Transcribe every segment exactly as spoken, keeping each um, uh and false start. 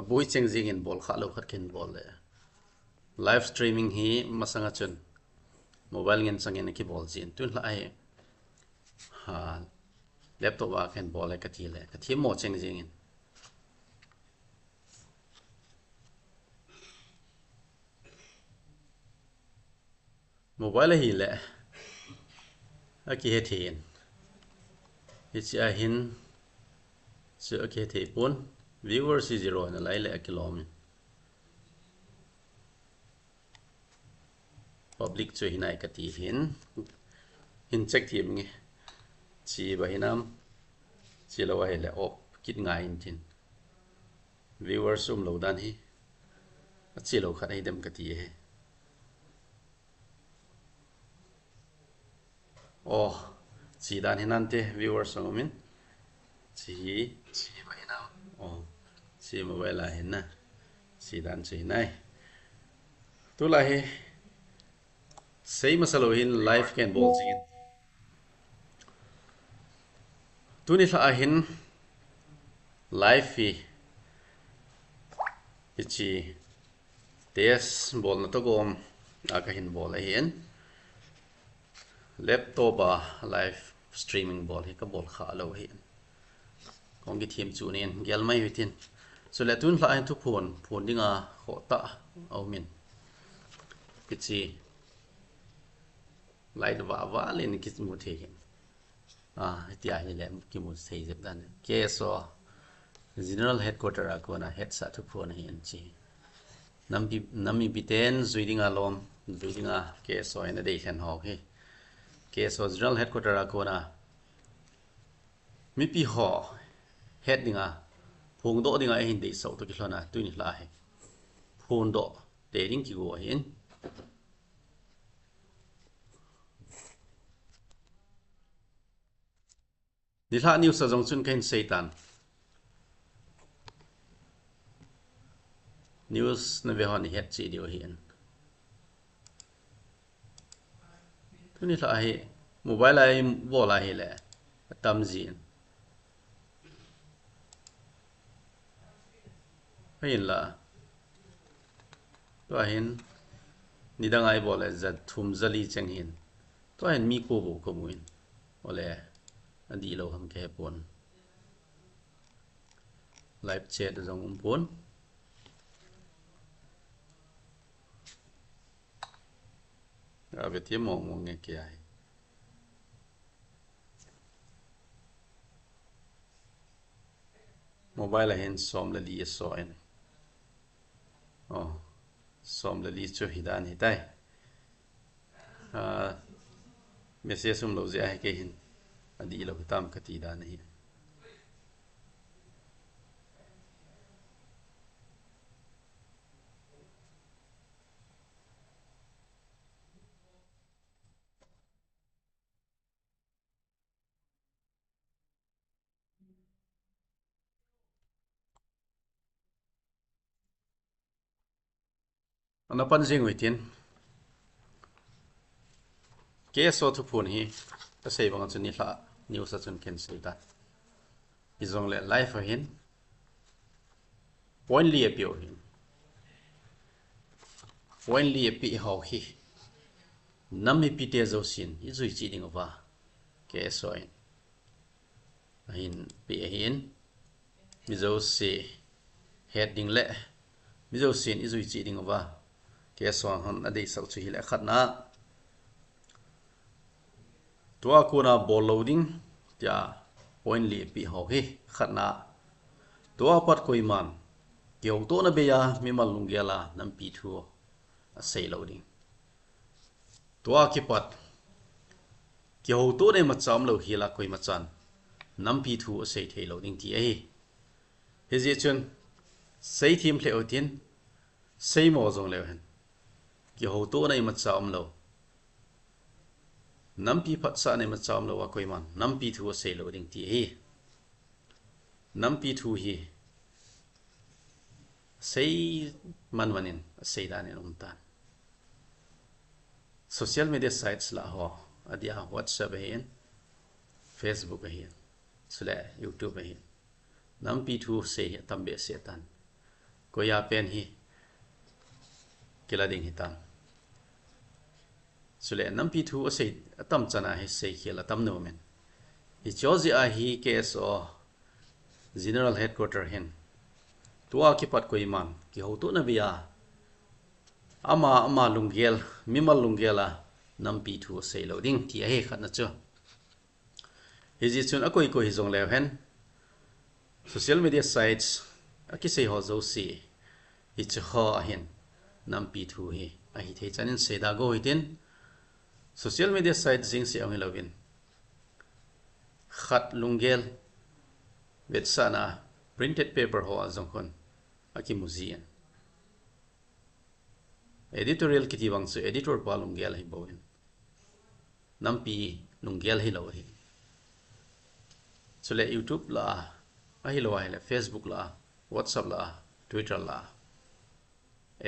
Boi cheng jingin bol kha lou khat kin bol le. Live streaming hi masanga chun mobile ngen changin kibol jin. Tun la hi, ha, laptop a kin bol le kati le. Kati mo cheng jingin. Mobile ahi le. Aki he thei in. Hichi ahin. Chu aki he thei pon. Viewers hi zero na lai le aki lom in. Public chu hinai kati hin. Hin check thei nge. Chi ba hinam. Chi lou ahi le off kit ngai in tin. Viewers um lou dan hi. Achi lou khat ahi dem kati he. Oh, chi dan hi nante viewers ang umin. Chi hi, chi ba hi na. Oh, chi mobile a hin na. Chi dan chi nai. Tula hi. Sei masa lou hin live ken bol jingin. Tuni la a hin live hi. Hichi. Test bol na to gom a ka hin bol ahin. Laptop a live streaming bol hi ka bol kha lou ahin. Kong ki thim chu nin gel mai hitin. So le tun la hin thu phun, phun dinga kho ta au min. Kichi. Light va va le ni kimu thei hin. Ah, hitia hi le kimu thei jep dan. K S O General Headquarter a kona head sa thu phon hi an chi. Nam pi, nam mi piten zui dinga lom, zui dinga K S O ina dei khen ho hi. K S O General Headquarter a kona mipi ho head dinga, phung do dinga e hin dei sau to ki hlona, tuni la hi. Phun do, te ding ki go hin. Nilhah news a jong chun ka hin sei tan. News na ve hon i het cheh diu ahi in. Tuni lhah hi mobile a i bol a hile atam jin. Ahinla. Tua hin nidang a i bol le ja thum ja li cheng hin. Tua hin mi ko bou ka mu in. Ole, adih lou ham ka he pon. Live chat jong um pon. A ve ti mong mong nge kei a hi. Mobile a hin som le li a so in. Oh, som le li chu hi dan hi tai. Ah, message um lou jeh a hi kei hin. Adih lou hi tam ka ti dan hi. Ana pan jing u hitin. K S O thuphon hi, ka sei bang a chun nilhah news a chun ken sei ta. Hijongle live a hin. Point li a pe u hin. Point li a pe hou hi. Nam mipi te jousen, i jui cheh ding uva. K S O in. Ahin pe ahin. Mi jouse het ding le. Mi jousen i jui cheh ding uva. K S O hon a deisah u chu hile khatna. Tua kona bol lou ding, tia point li a pe hou hi khatna. Tua pat koiman, kihoutohna bei a, mimal lunggel a, nampi thu a sei lou ding. Tua kipat, kihoutohna imacha um lou hi la koima chan, nampi thu a sei thei lou ding ti ahi. Hijeh chun, sei thim lheh u hitin, sei mo jong leu hen. Kihoutohna imacha um lou. Nampi phatsahna imacha um lou a koiman, nampi thu a sei lou ding ti ahi. Nampi thu hi, sei man man in, a sei dan in um tan. Social media sites lah ho, adeh a WhatsApp ahin, Facebook ahin, chule YouTube ahin. Nampi thu sei hi atam behseh tan. koiya pen hi kila ding hitam. Chule nampi thu asei atam chana hi seikhel atam nom in. Hiche jeh a hi K S O General Headquarter hin tua kipat koiman kihoutohna beiya ama, ama lunggel, mimal lunggel a nampi thu asei lou ding ti ahi khatna chu. Hijeh chun akoi koi hijongleu hen, social media sites a kisei ho jouse, hiche ho a hin nampi thu hi ahithei chan in seida go hitin, social media site jeng se ong hilouvin, khat lunggel vetsahna printed paper ho a jong khun akimu jin. Editorial kiti vang chu editor pa lunggel ahi bou in, nampi lunggel hilou ahi. Chule YouTube la a, ahilou ahile Facebook la a, WhatsApp la a, Twitter la a,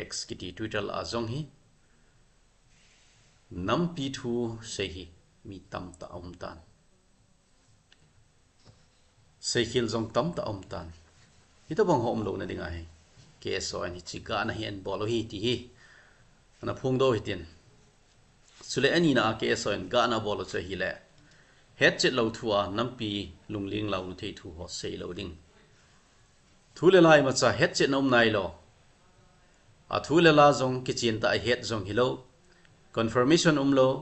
X kiti Twitter la a jong hi nampi thu sei hi mi tamtah aum tan. Seikhel jong tamtah aum tan. Hitobang ho umlouna dinga hi K S O in hiche gahna hi ahin bol u ahi ti hi ana phongdoh u hitin. Chule anina a K S O in gahna abol u chu ahile, hetchet lou thu a nampi lungling launa thei thu ho sei lou ding. Thu le la imacha hetchetna um nailou. Athu le la jong kichen tah a ihet jong hilou. Confirmation umlou.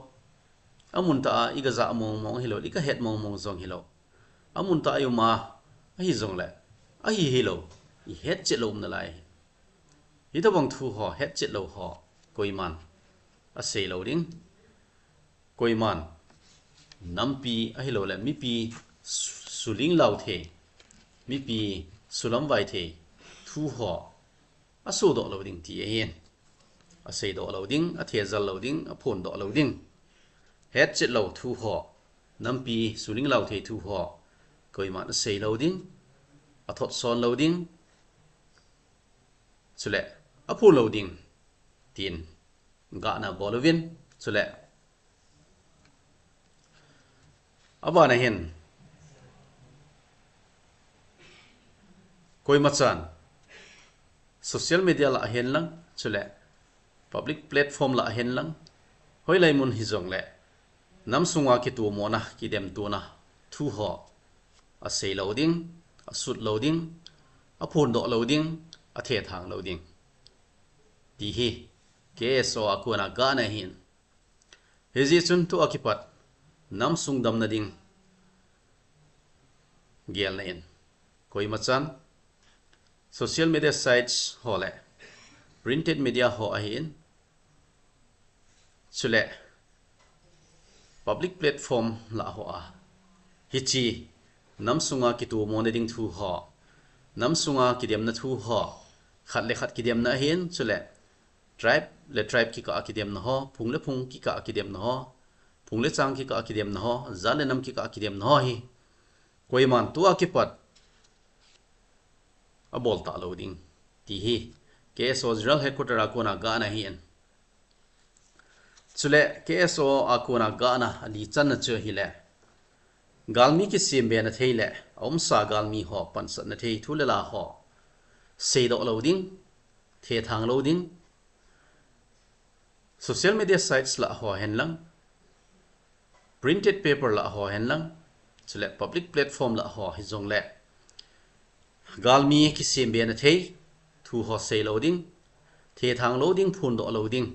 Amun tah a iga jah mong mong hilou, iga het mong mong jong hilou. Amun tah a ium a, ahijongle, ahi hilou, ihetchet lou um nalai. Hitobang thu ho, hetchet lou ho, koiman asei lou ding. Koiman nampi ahilouleh mipi su-, suling lau thei, mipi sulamvai thei thu ho asodoh lou ding ti ahin. Aseidoh lou ding, athejal lou ding, aphondoh lou ding. Hetchet lou thu ho, nampi suling lau thei thu ho, koiman asei lou ding, athotson lou ding. Chule, aphon lou ding, tin gahna bol uvin, chule, abana hin, koimachan social media lah a hin lang, chule public platform lah a hin lang, hoilai mun hijongle, namsunga kitomona, kidemtona thu ho asei lou ding, asut lou ding, aphondoh lou ding, athethang lou ding, ti hi K S O a kona gahna ahin. Hijeh chun tua kipat namsung damna ding gelna in, koimachan social media sites ho le printed media ho ahin, chule public platform lah ho a, hiche namsunga kitomona ding thu ho, namsunga kidemna thu ho, khat le khat kidemna ahin, chule tribe le tribe kikah a kidemna ho, phung le phung kikah a kidemna ho, phung le chang kikah a kidemna ho, jat le nam kikah a kidemna ho hi, koiman tua kipat abol talou ding, ti hi K S O General Headquarter a kona gahna ahin. Chule K S O a kona gahna ali channa chu ahile, galmi kisembena thei le aumsa galmi ho pansatna thei thu le la ho seidoh lou ding, thethang lou ding, social media sites lah ho a hin lang, printed paper lah ho a hin lang, chule public platform lah ho hijongle, galmi kisembena thei thu ho sei lou ding, thethang lou ding, phondoh lou ding.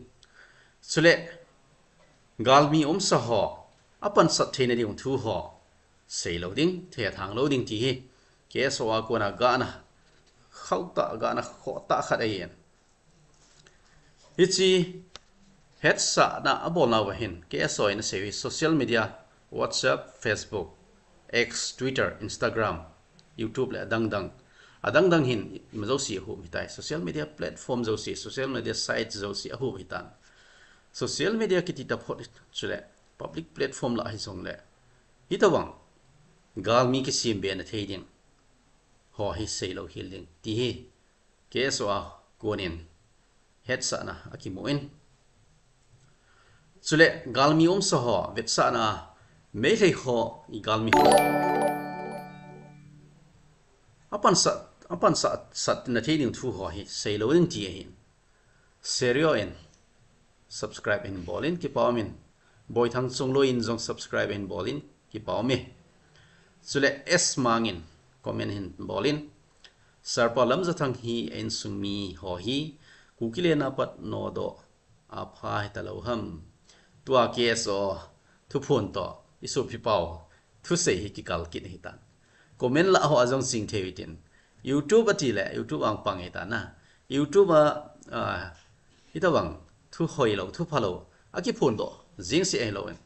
Chule, galmi umsa ho apansat theina ding thu ho sei lou ding, thethang lou ding ti hi K S O a kona gahna khauhtah, gahna khohtah khat ahin. Hiche hetsahna abolnauva hin K S O in asei hi social media, WhatsApp, Facebook, X, Twitter, Instagram, YouTube le adangdang. Adangdang hin ima jouse ahup hitai. Social media platform jouse, social media site jouse ahup hitan. Social media kiti taphot chule public platform lah hijongle, hitobang galmi kisembena thei ding ho hi sei lou hel ding, ti hi K S O a konin hetsahna akimun. Chule galmi umsa ho vetsahna, Meitei ho i galmi ho apansat, apansat sat na thei ding thu ho hi seilou ding ti ahin. Serio in subscribe hin bol in kipa umin. Boithang Chungloi in jong subscribe hin bol in kipa ume. Chule S Mang in comment hin bol in. Sarpa Lamjathang hi a insung mi ho hi Kuki le na pat nodoh apha hita lou ham. Tua K S O thuphon toh i sopi pau thusei hi kikal kit hitan. Comment lah ho a jong ching thei u hitin. YouTube ati le, YouTube ang pang hitan na. YouTube a, a, hitobang thu hoilou, thu phalou a kiphondoh jing si ahi lou in.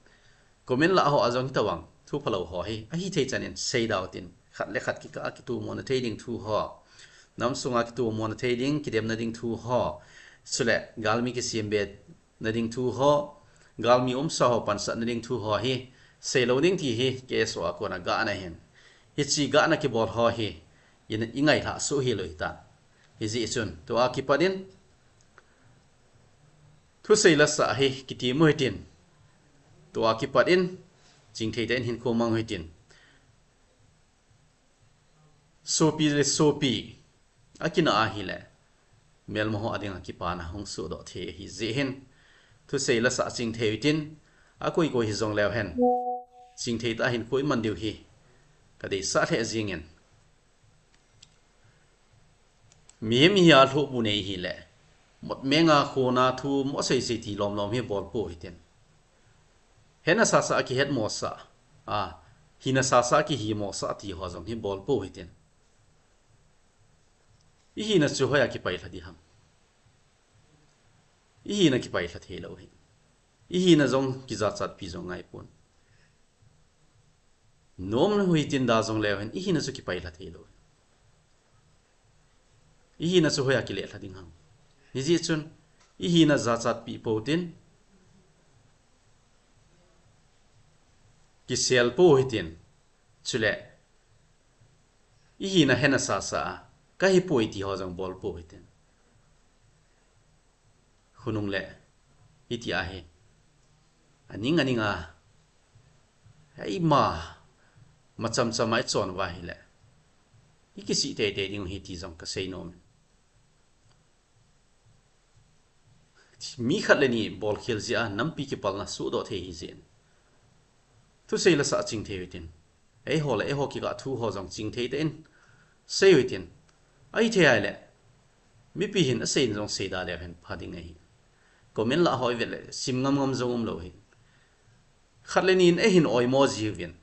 Comment lah ho a jong hitobang thu phalou ho hi ahi thei chan in sei dau tin. Khat le khat kikah a kitomona thei ding thu ho. Nam sunga kitomona thei ding, kidemna ding thu ho. Chule galmi kisem be na ding thu ho, galmi umsa ho pansat na ding thu ho hi seilou ding ti hi K S O a kona gahna hin. Hichi gahna kibol ho hi i, i ngailhah soh hilou hitan. Hijeh chun tua kipat in thusei la sah hi kiti mo hitin. Tua kipat in chingthei tah in hinkho mang u hitin. Sopi le sopi a kina ahile, melma ho a dinga kipana hung sohdoh thei ahi jeh hin. Thusei la sah ching thei u hitin, a koi koi hijong leu hen. Chingthei tah a hinkho i man diu hi ka deisah lheh jing in. Mihem hi a lhohbu nei hile, mot menga khona thu mo sei sei ti lom lom hi bol pou hitin. Hena sasa a kihet mo sa, a, hina sasa a kihi mo sa ti ho jong hi bol pou hitin. I hina chu hoiya kipai lha di ham. I hina kipai lha thei lou hi. I hina jong kijachat pi jong ngai pon. Nom hui tin da jong leu hen, i hina chu kipai lha thei lou. I hina chu hoiya kile lha ding ham. Hijeh chun, i hina jachat pi pou tin, kisel pou hitin. Chule, i hina hena sasa a, ka hi poi ti ho jong bol pou hitin. Khonung le, hiti ahi. Aning aning a, eima, macham cham a i chon uva hile, i kisih tei tei ding u hi ti jong ka sei nom in. Mi khat le ni bolkhel jeh a nampi kipalna sohdoh thei hi jeh in. Thusei la sah ching thei u hitin. Eiho le eiho kikah thu ho jong ching thei tah in sei u hitin. Ahi thei ahile, mipi hin asei in jong sei da leu hen pha ding ahi. Comment lah ho i vet le sim ngam ngam jong um lou hi. Khat le ni in eihin oimo ji uvin.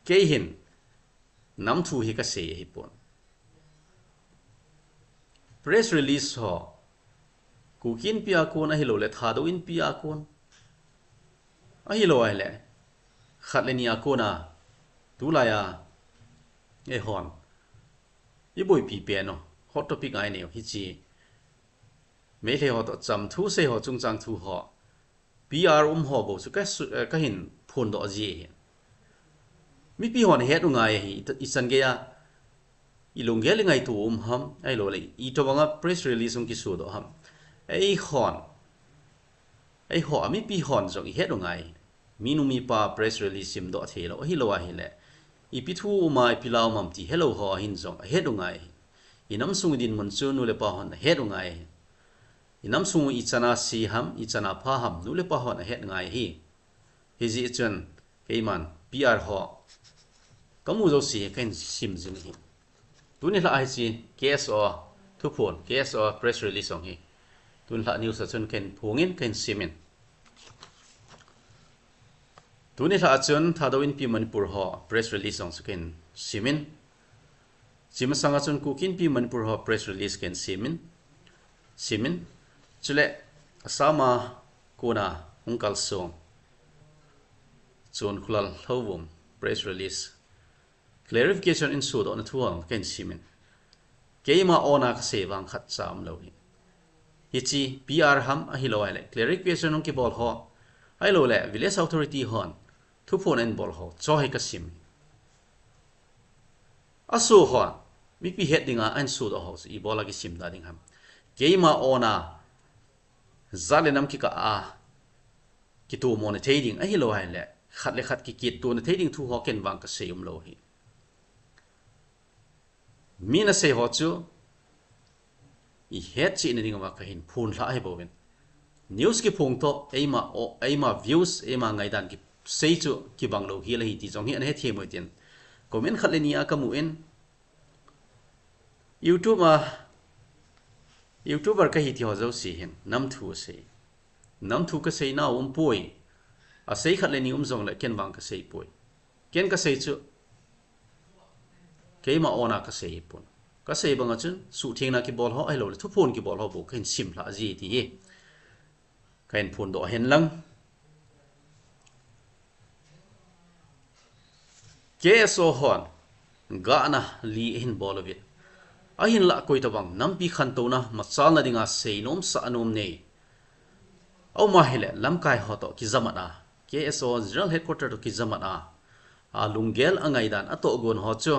Kei hin nam thu hi ka sei ahi pon. Press release ho, Kuki Inpi a kon ahilou le Thadou Inpi a kon, ahilou ahile, khat le ni a kon a, tulai a, eihon i boipi pen u, hot topic a i nei u hichi, Meitei ho toh cham thu sei ho, chungchang thu ho, P R um ho bou chu ka su-, eh, ka hin phondoh ji ahi. Mipi hon het u ngai ahi, i ta-, i chan gei a, i lunggel i ngaito um ham, ahilou le, itobang a press release hung kisodoh ham. Eihon, eiho a mipi hon jong i het u ngai. Minu mipa press release simdoh thei lou, ahilou ahile, ipi thu um a, ipi la um ham ti helou ho hin jong ahet u ngai ahi. I nam sung i dinmun chu nu le pa hon ahet u ngai ahi. I nam sung u i chan a se ham, i chan a pha ham, nu le pa hon ahet ngai ahi. Hijeh chun, keiman P R ho ka mu jouse hi ka hin sim jing ahi. Tuni lhah a hichi K S O thuphon, K S O press release jong hi. Tuni lhah news a chun ka hin phong in, ka hin sim in. Tuni lhah a chun Thadou Inpi Manipur ho press release jong chu ka hin sim in. Chi masang a chun Kuki Inpi Manipur ho press release ka hin sim in. Sim in. Chule Assam a kon a hung kalsong Chonkhulal Lhouvum press release. Clarification in sodohna thu ho ka hin sim in. Keima own a ka sei vang khatcha um lou hi. Hichi P R ham ahilou ahile clarification hung kibol ho, ahilou le village authority hon thuphon ahin bol ho, chu hi ka sim. Aso hon mipi het dinga ahin sodoh ho chu ibola kisim da ding ham. Keima own a jat le nam kikah a kitomona thei ding ahilou ahile khat le khat kikitona thei ding thu ho ken vang ka sei um lou hi. Mi nasei ho chu ihet cheh nading uva kahin phonlha ahi bouvin. News kiphong toh, eima, o, eima views, eima ngaidan kisei chu kibang lou hel ahi ti jong hi ana hethem uvin tin. Comment khat le ni a kamu in, YouTube a, YouTuber kahi ti ho jouse hin namthu asei. Namthu kasei nau umpoi. Asei khat le ni um jongle ken vang kasei poi. Ken kasei chu keima own a kasei pon. Kasei banga chun suhthengna kibol ho ahilouleh thuphon kibol ho bou kahin simlha ji ti hi. Kahin phondoh hen lang. K S O hon gahna li ahin bol uvin. Ahinlah koitabang nampi khantouna machalna dinga seinom sah nom nei. Auma hile lamkai ho toh kijamat a, K S O General Headquarter toh kijamat a, alunggel angaidan atohgon ho chu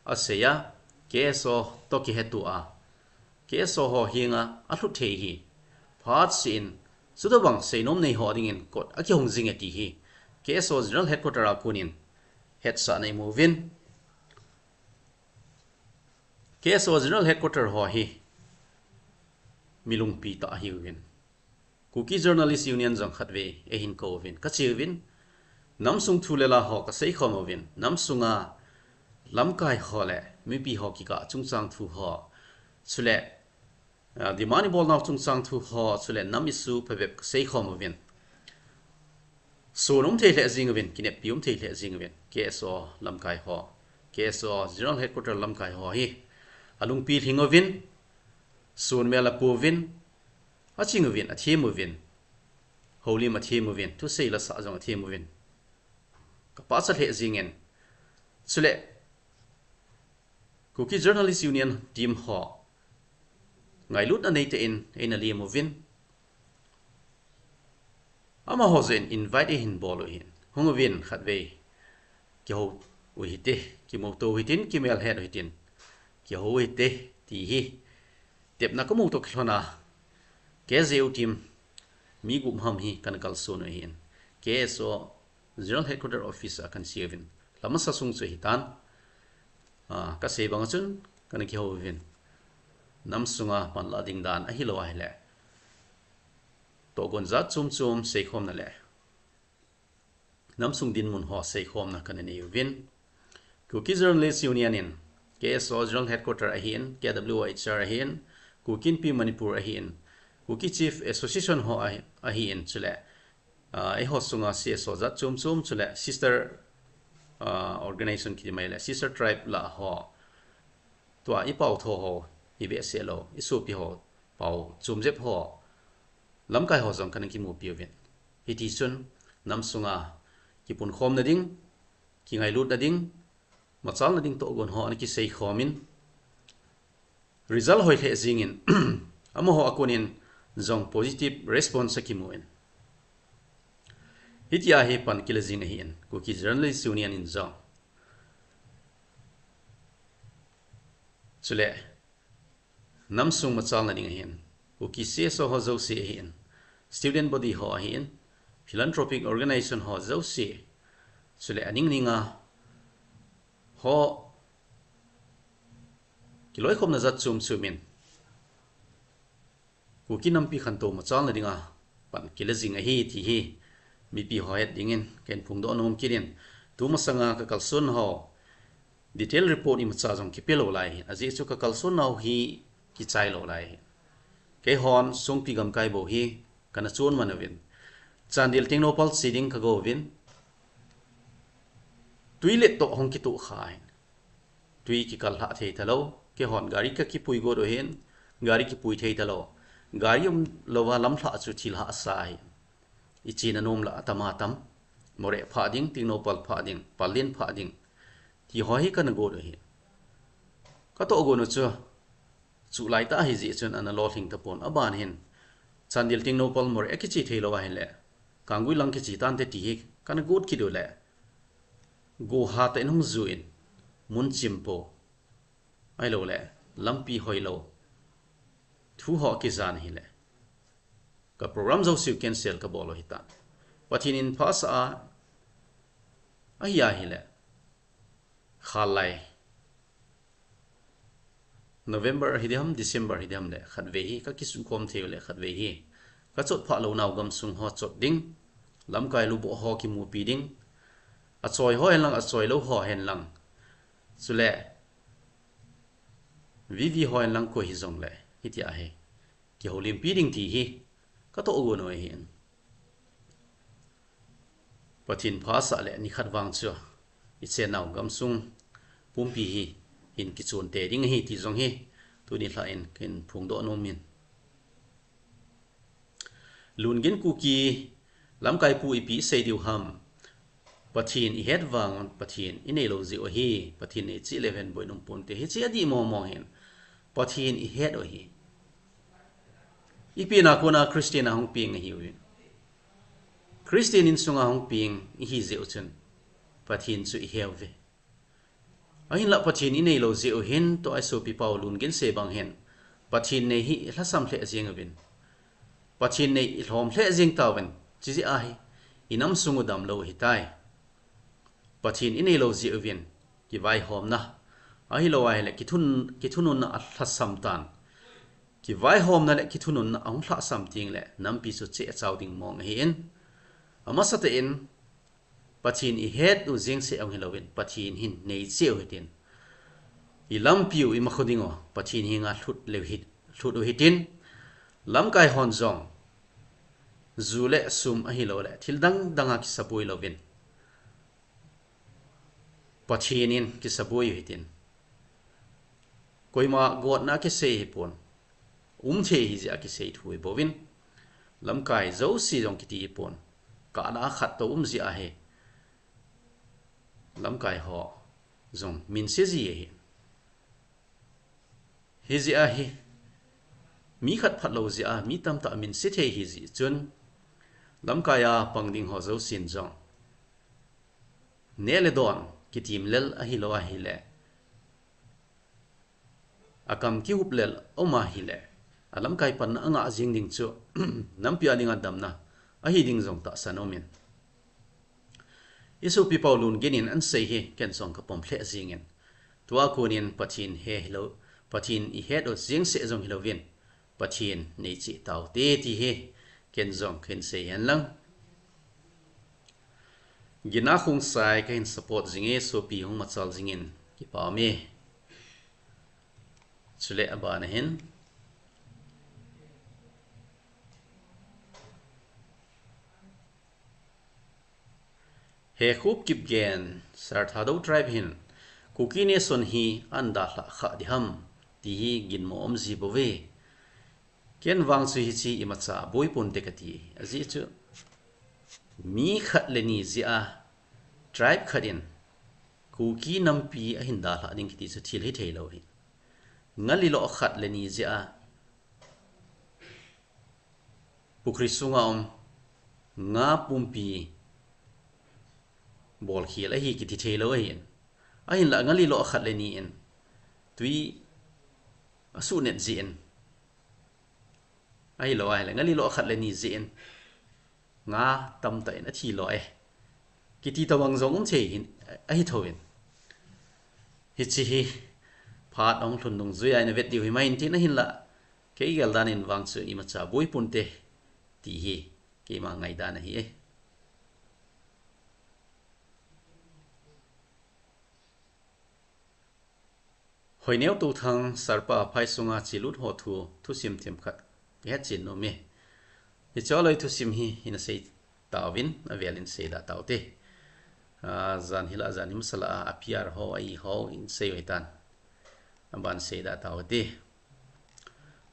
asei a, K S O toh kihetu a, K S O ho henga alhut thei hi. Phat sin, chutabang seinom nei ho dingin kot akihong jing e ti hi K S O General Headquarter a konin hetsahna imu uvin. K S O General Headquarter ho hi mi lungpi tah ahiuvin. Kuki Journalist Union jong khatvei eihin kou uvin, kache uvin, namsung thu le la ho kasei khom uvin, namsunga lamkai ho le mipi ho kikah chungchang thu ho, chule, ah, demand ibol nau chungchang thu ho, chule nam issue phabep kasei khom uvin. Sun um thei lheh jing uvin, kineppi um thei lheh jing uvin, K S O lamkai ho, K S O General Headquarter lamkai ho hi alungpi lhing uvin, sun mel apu uvin, aching uvin, athem uvin, houlim athem uvin, thusei la sah jong athem uvin. Kapachat lheh jingin. Chule, Kuki Journalist Union team ho ngailutna neitah in eina lem uvin. Amaho jeh in invite eihin bol u ahin. Hung uvin khatvei. Kihou u hite, kimuto u hitin, kimelhet u hitin. Kihou u hite, ti hi. Tepna kamu toh kilhona. K S O team mi gup ham hi kana kalson u ahin. K S O General Headquarter Office a kana che uvin. Lamasa sung chu hitan. Ah, kasei banga chun kana kihou uvin. Namsunga panla ding dan ahilou ahile, tohgon jat chom chom seikhomna le namsung dinmun ho seikhomna kana nei uvin. Kuki Journalist Union in, K S O General Headquarter ahin, K W O H R ahin, Kuki Inpi Manipur ahin, Kuki Chief Association ho ahi, ahin, chule, ah, eiho sunga C S O jat chom chom, chule sister, ah, organization kiti mai le, sister tribe la ho. Tua i pau tho ho, i behseh lou, i sopi ho, pau chom jep ho, lamkai ho jong kana kimupi uvin. Hiti chun, namsunga kipunkhomna ding, kingailutna ding, machalna ding tohgon ho ana kiseikhom in, result hoi lheh jingin, amaho a konin jong positive response akimu in. Hitia hi pan kila jing ahin, Kuki Journalist Union in jong. Chule, namsung machalna ding ahin, Kuki C S O ho jouse ahin, student body ho ahin, philanthropic organization ho jouse, chule aning ninga ho kiloikhomna jat chom chom in, Kuki nampi khantou machalna dinga pan kila jing ahi ti hi mipi ho het dingin kahin phongdoh nom kit in, tumasanga kakalson ho detail report imacha jong kipe lou lai ahin, ajeh chu kakalson nau hi kichai lou lai ahin. Keihon Songpi gamkai bou hi kana chon man uvin, Chandel Tengnoupal che ding kago uvin, twi let toh hung kitoh kha ahin. Twi kikal lhah thei talou, keihon gari kakipui got u ahin, gari kipui thei talou. Gari umlouva lamlhah chu thil hahsa ahi. Ichena nom lah atam atam. Moreh phah ding, Tengnoupal phah ding, Pallel phah ding, ti ho hi kana got u ahi. Katoh gon u chu, chuh laitah ahijeh chun ana lolhing tapon, aban hin Chandel Tengnoupal Moreh akiche theilou ahile, Kanggui lang kiche tante ti hi kana got kit u le, go hatah in hung ju in, mun chim po, ahiloule lampi hoilou thu ho akijan ahile, ka program jouse u cancel kabol u ahitan. Pathen in phasah a, ahi ahile, khal lai, November hi diham, December hi diham le, khatvei hi, ka kisukhom thei u le, khatvei hi. Ka chot phah lou nau gamsung ho chot ding, lamkai lubo ho kimupi ding, achoi ho hen lang, achoi lou ho hen lang. Chule, V V ho hen lang koi hijong le, hitia hi. Kihoulimpi ding ti hi, ka toh gon u ahin. Pathen phasah le nikhat vang chu, i chennau gamsung pumpi hi, hin kichon tei ding ahi ti jong hi, tuni lha in kin phongdoh nom in. Lungin Kuki lamkai pu ipi sei diu ham. Pathen i het vang, Pathen i nei lou jeh u ahi, Pathen nei cheh le hen boi nom ponte hiche adih mong mong hin. Pathen i het u ahi. Ipi na kona Christian a hung peng ahiuvin. Christian insunga hung peng ihi jeh u chun Pathen chu i heu ve. Ahinlah Pathen i nei lou jeh u hin tua i sopi pau Lungin sei bang hin. Pathen nei hi i lhasam lheh jeng uvin. Pathen nei i lhom lheh jeng tauvin. Chijeh a hi i nam sung u damlou hitai. Pathen i nei lou jeh uvin. Kivaihomna. Ahilou ahile kithun, kithununna a lhasam tan. Kivaihomna le kithununna ahung lhasam teng le nampi chu cheh chau ding mong ahin. Amasatah in Pathen i het u jeng seh ahung hilouvin, Pathen hin nei cheh u hitin. I lampi u i makho ding u, Pathen henga lhut leu hit, lhut u hitin. Lamkai hon jong, ju le sum ahilou le, thil dang dang a kisaboi louvin. Pathen in kisaboi u hitin. Koima gotna kisei hipon. Um thei hi jeh a kisei thu hi bouvin. Lamkai jouse jong kiti hipon. Kahna khat toh um jeh a hi. Lamkai ho jong min se ji ahi. Hijeh a hi. Mi khat phat lou jeh a, mi tamtah min se thei hi jeh chun. Lamkai a pang ding ho jousen jong. Neh le don, kitim lel ahilou ahile. Akam kihup lel, um ahile. Alamkai panna angah jing ding chu, nampi a dinga damna, ahi ding jong tahsan umin. I sopi pau Lungin in asei hi, ken jong kapom lheh jingin. Tua konin Pathen he hilou, Pathen i het u jeng seh jong hilouvin. Pathen nei cheh taute ti hi, ken jong kahin sei hen lang. Gina Khongsai kahin support jing e, sopi hung machal jingin kipa ume. Chule abana hin. Hekhup Kipgen, Sir Thadou tribe hin, Kuki Nation hi ahin dalhah kha diham, ti hi ginmo um ji bouve. Ken vang chu hiche imacha boi ponte kati, ajeh chu mi khat le ni jeh a, tribe khat in, Kuki nampi ahin dalhah ding kiti chu thil hithei lou hi. Ngalilo khat le ni jeh a, Pukhri sunga um nga pumpi bolkhel ahi kiti thei lou ahin. Ahinlah ngalilo khat le ni in tui asuhnet jeh in. Ahilou ahile ngalilo khat le ni jeh in. Nga tamtah in athi lou e. Kiti tobang jong um thei hin ahi thouvin. Hiche hi phat ahung lhun dungjuia ina vet diu hi mai in tin ahinlah. Kei gel dan in vang chu imacha boi ponte ti hi keima ngaidan ahi e. Hoineo Touthang Sarpa phai sunga chelut ho thu, thusim themkhat kahet chen nom e. Hiche loi thusim hi ina sei tauvin, avel in seidah taute. Ah, jan hilah jan hi masala a, a P R ho, a i ho in sei u hitan. Aban seidah taute.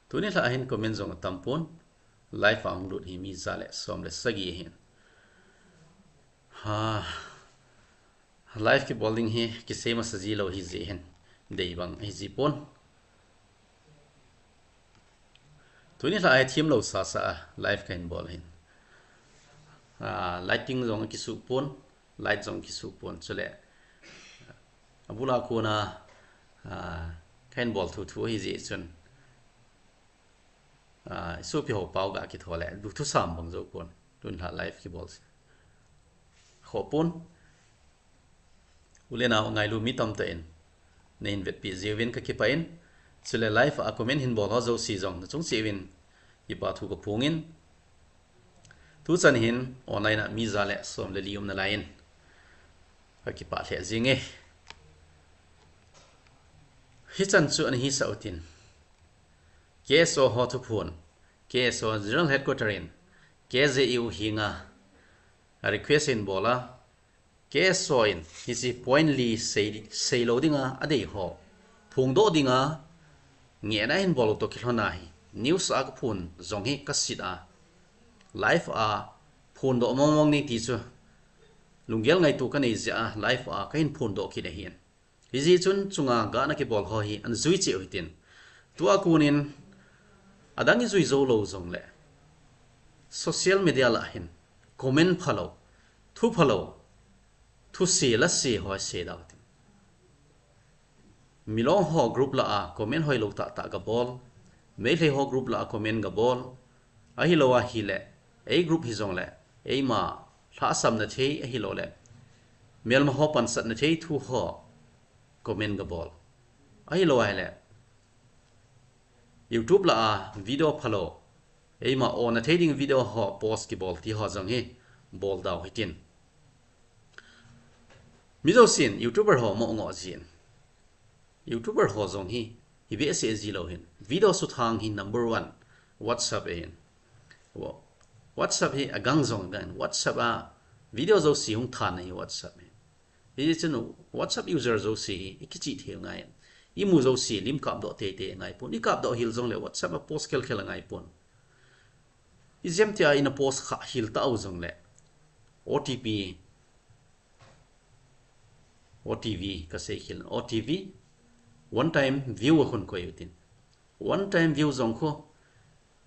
Tuni lha hin comment jong atam pon. Live a hung lut hi mi ja le som le sagi hin. Ha. Live kibol ding hi kisei masa ji lou hi jeh hin. Dei bang ahi ji pon. Tuni lha hi thim lou sasa a live kahin bol hin. Ah, lighting jong kisuh pon, light jong kisuh pon chule. Abula kona, ah, kahin bol thu thu ahi jeh chun. Ah, sopi ho pau ga kitho le, du thusam bang jou pon. Tuni lha live kibol se. Kho pon. U le nao ngailu mi tamtah in. Neihin vetpi jiuvin kakipah in. Chule live a comment hin bol ho jouse jong nachung cheh uvin kipa thu kaphongin. Tuchan hin online a mi ja le som le li um nalaiyin kakipah lheh jinge. Hichan chu ana hisah utin, K S O ho thuphon, K S O General Headquarter in K J U henga a request hin bol a, K S O in hiche point li sei, seilou dinga adei ho phongdoh dinga ngehna hin bol u toh kilhon a hi news a kaphon jong hi kasit a, live a phondoh mong mong ni ti chu lunggel ngaito kanei jeh a live a kahin phondoh kit ahin. Hijeh chun chunga gahna kibol ho hi ana jui cheh u hitin. Tua konin adang ijui jou lou jongle social media lah hin comment phalou, thu phalou, thuse lase ho sei dau hitin. Milong ho group lah a comment hoilou tahtah gabol, Meitei ho group lah a comment gabol, ahilou ahile ei group hijongle eima lhahsamna thei ahiloule melma ho pansatna thei thu ho comment gabol, ahilou ahile YouTube lah a video phalou, eima ona thei ding video ho post kibol ti ho jong hi bol dau hitin. Mi jousen YouTuber ho mo ngoh jin, YouTuber ho jong hi hibehseh jilou hin video suthang hi number one WhatsApp ahin. WhatsApp hi agang jong dan WhatsApp a video jouse hung thanna hi WhatsApp ahi. Hijeh chun WhatsApp user jouse hi ikichih thei ngaiyin, imu jouse lim kapdoh teitei angaipon, ikapdoh hel jongle WhatsApp a post khelkhel angaipon. Ijemtia ina post khah hel tau jongle OTP, OTV kasei khel, OTV one time view a khun koi utin. One time view jong khu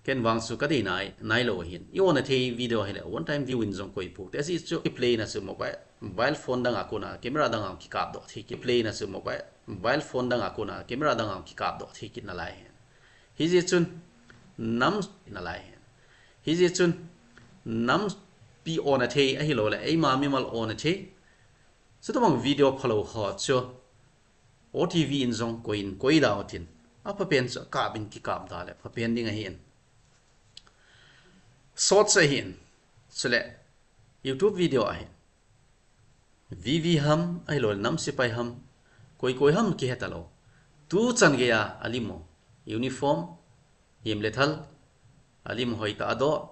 ken vang chu kadei nai, nailou ahin. I ona thei video hile one time view in jong koi pou te. Ajeh chu kiplay na chu mobile, mobile phone danga kona camera danga kikapdoh thei, kiplay na chu mobile, mobile phone danga kona camera danga kikapdoh thei kit nalai hin. Hijeh chun nam nalai hin. Hijeh chun nampi ona thei ahiloule eima mimal ona thei, chutobang video phalou ho chu OTV in jong koiyin koi dau tin, aphapen chu akap in kikap da le phapen ding ahin. Shorts ahin, chule YouTube video ahin, VV ham ahiloule nam sepai ham, koi koi ham kihe talou, tuchan geiya alim u, uniform, him le thal, alim hoitah adoh,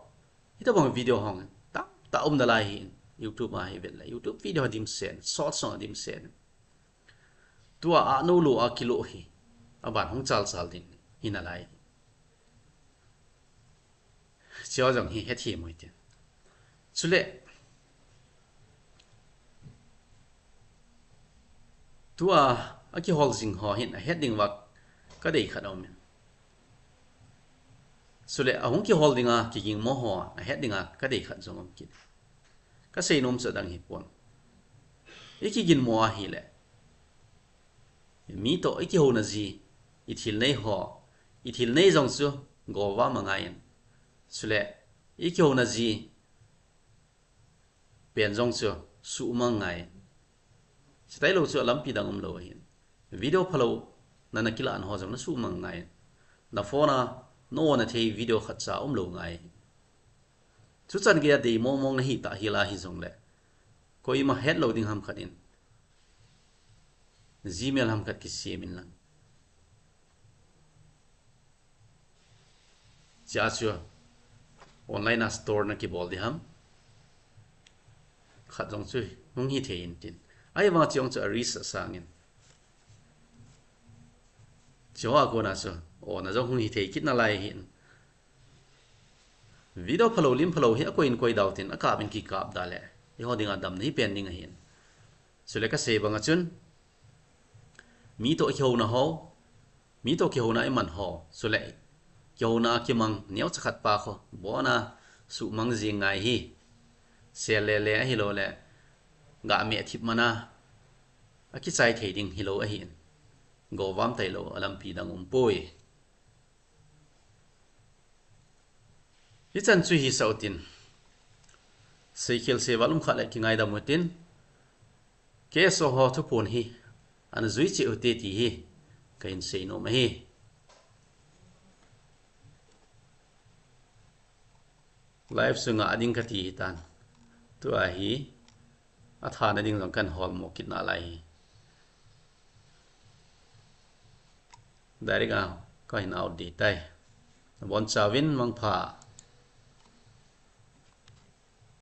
hitobang video hung tamtah um nalai hin. YouTube a hi vet le YouTube video adimset, shorts jong adimset. Tua anou lou a kilo hi aban hung chalchal ding hi nalai. Chua jong hi hethem u hitin. Chule tua akihol jing ho hin ahet dinguva kadei khat aumin. Chule ahung kihol dinga kigingmo ho ahet dinga kadei khat jong aum kit. Kasei nom chu adang hipon. Ikiginmo ahile mi toh ikihouna ji, ithil nei ho, ithil nei jong chu govam angaiyin. Chule ikihouna ji pen jong chu suhmang angaiyin. Chutailou chu alampi dang umlou ahin. Video phalou nana kilah ho jong nasuhmang angaiyin. Na phone a na ona thei video khatcha umlou angaiyin. Chuchan geiya dei mong mong nahi tah hel ahi jongle, koima hetlou ding ham khat in Gmail ham khat kisem inlang, chea chu online a store nakibol ding ham, khat jong chu hung hithei intin. Ahivanga chu jong chu arisk asangin, chua kona chu ona jong hung hithei kit nalai hin. Video phalou lim phalou hi akoiyin koi dau tin, akap in kikap da le eiho dinga damna hipen ding ahin. Chule kasei banga chun mi toh kihouna ho, mi toh kihouna iman ho, chule kihouna kimang neocha khat pa kho, abona suhmang jing ngai hi. Sel lele ahiloule gameh thip mana akichai thei ding hilou ahin. Govam tailou alampi dang umpoi. Hichan chu hisah utin, seikhel seival umkha le kingaidam utin, KSO ho thuphon hi ana jui cheh ute ti hi kahin seinom ahi. Live sunga ading kati hitan. Tua hi athana ding jong kahin holmo kit nalai hi. Direct a kahin out ding tai. Nabonchauvin mangpha.